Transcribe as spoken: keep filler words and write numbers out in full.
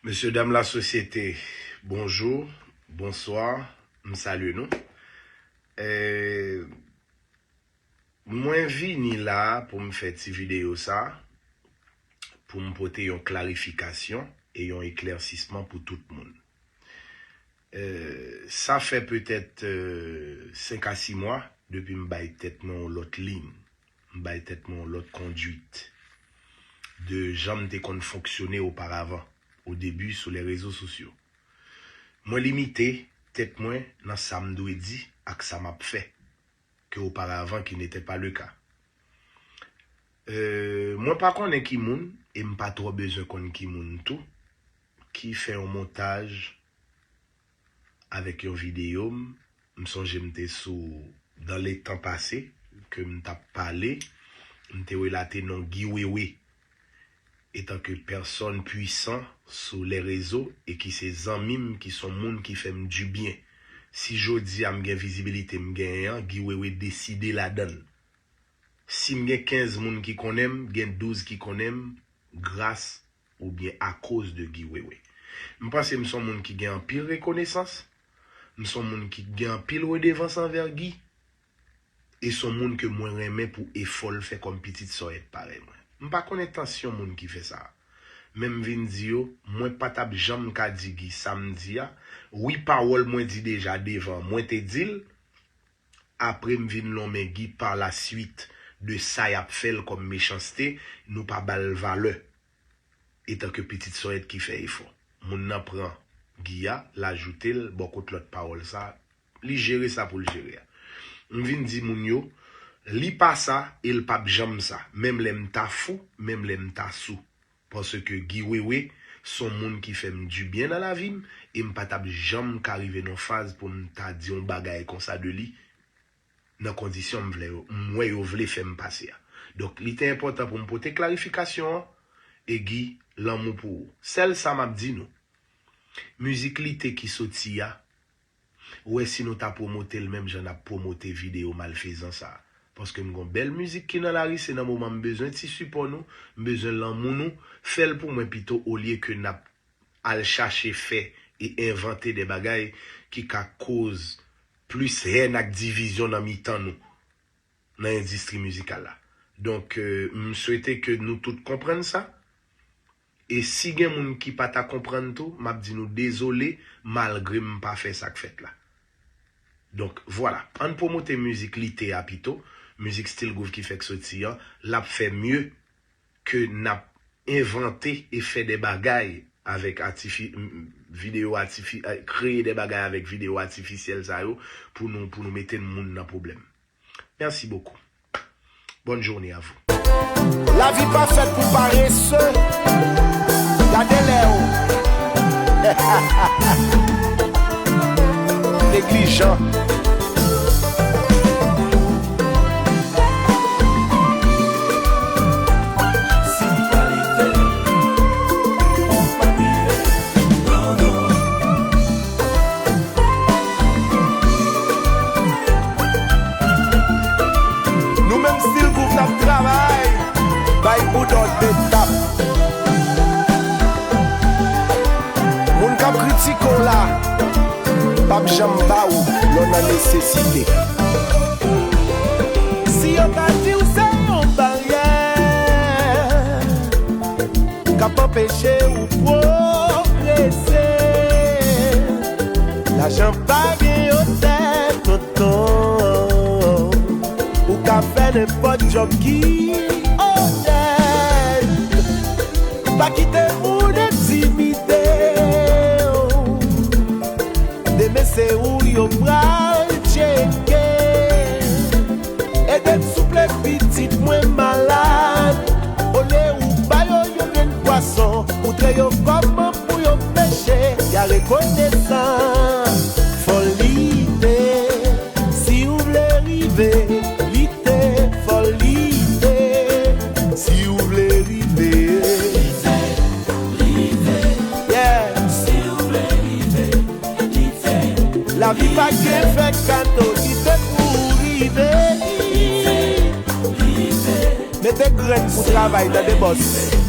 Mesye dam lasosyete, bonjou, bonswa, m salye nou. Eh, mwen vini la pou m fè ti videyo sa, pou m pote yon klarifikasyon e yon eklèsisman pou tout moun. Eh, sa fè petèt, eh, senk a sis mwa depi m bay tèt mwen yon lòt liy, m bay tèt mwen yon lòt kondwit de jan m te konn fonksyone oparavan, o debi sou lè rezo sosyo. Mwen limite tèt mwen nan sa m dwe di ak sa m ap fè, ke oparavan ki n'était pas le cas. Eh, mwen pa konnen ki moun, e m pa twò bezwen konn ki moun tou, ki fè yon montaj avèk yon videyo m. M sonje m te sou, dans le temps passé, ke m t ap pale, m te relate non Guy Wewe, etanke pèsòn pwisan sou lè rezo e ki se zanmi m, ki se yon moun ki fè m dibyen. Si jodi a m gen vizibilite m genyen an, Guy Wewe deside ladan l. Si m gen kenz moun ki konnen m, gen douz ki konnen m gras oubyen akoz de Guy Wewe. M panse m se yon moun ki gen anpil rekonesans, m se yon moun ki gen anpil redevans anvè Guy, e se yon moun ke mwen renmen pou efò l fè kòm pitit sòyèt parèy mwen. M pa konn entansyon moun ki fè sa a. Men m vin di yo, mwen pa t ap janm ka di Guy sa m di a. Wi, pawòl mwen di deja devan, mwen te di l. Apre m vin lonmen Guy pa la swit de sa y ap fè l kòm mechanste, nou pa ba l valè. Etanke pitit sòyèt ki fè efò. Moun nan pran Guy a, l ajoute l bò kot lòt pawòl sa, li jere sa pou l jere a. M vin di moun yo, li pa sa e l p ap janm sa, menm lè m ta fou, menm lè m ta sou. Paske Guy Wewe se yon moun ki fè m dibyen nan lavi m, e m pa t ap janm ka rive nan faz pou m ta di yon bagay konsa de li, nan kondisyon m vle yo, m wè yo vle fè m pase a. Donk, li te enpòtan pou m pote klarifikasyon an, e Guy, lanmou pou ou. Sèl sa m ap di nou, mizik Lite ki soti a, ou wè si nou ta pwomote l menm jan n ap pwomote videyo malfezan sa a. Paske m gon bèl mizik ki nan lari, se nan moman m bezwen ti sipò nou, m bezwen lanmou nou, fè l pou mwen pito olye ke n ap al chache fè e envante de bagay ki ka koz plis hèn ak divizyon nan mitan nou, nan endistri mizikal la. Donk, eh, m swete ke nou tout konprann sa. E si gen moun ki pa ta konprann tou, m ap di nou dezole, malgre m pa fè sa k fèt la. Donk, vwala. Ann pwomote mizik Lite a pito, mizik Still Groove ki fèk soti an, l ap fè mye ke n ap envante e fè de bagay avèk atifi-, m, m, videyo atifi-, eh, kreye de bagay avèk videyo atifisyèl sa yo pou nou, pou nou mete moun nan pwoblèm. Merci beaucoup. Bonne journée à vous. Lavi pa fèt pou parese. Gade lè w neglijan. Nou menm Still Groove n ap travay, bay boudò de tap. Moun k ap kritike w la p ap janm ba w lè w nan nesesite. Si yo ta di w se yon baryè k ap anpeche w pwogrese. Lajan pa gen otè, tonton. Ou ka fè nenpòt djòb ki onèt. Pa kite moun entimide w. Demen se ou yo pral tcheke. Ede m souple pitit mwen malad. Olye ou ba yo yon grenn pwason, moutre yo kòman pou yo peche. Ya rekonesan, fò lite. Si w vle rive, lite, fò lite. Si w vle rive. Yeah. Lavi pa gen fè kado, lite pou rive. Mete grenn pou travay, tande bòs.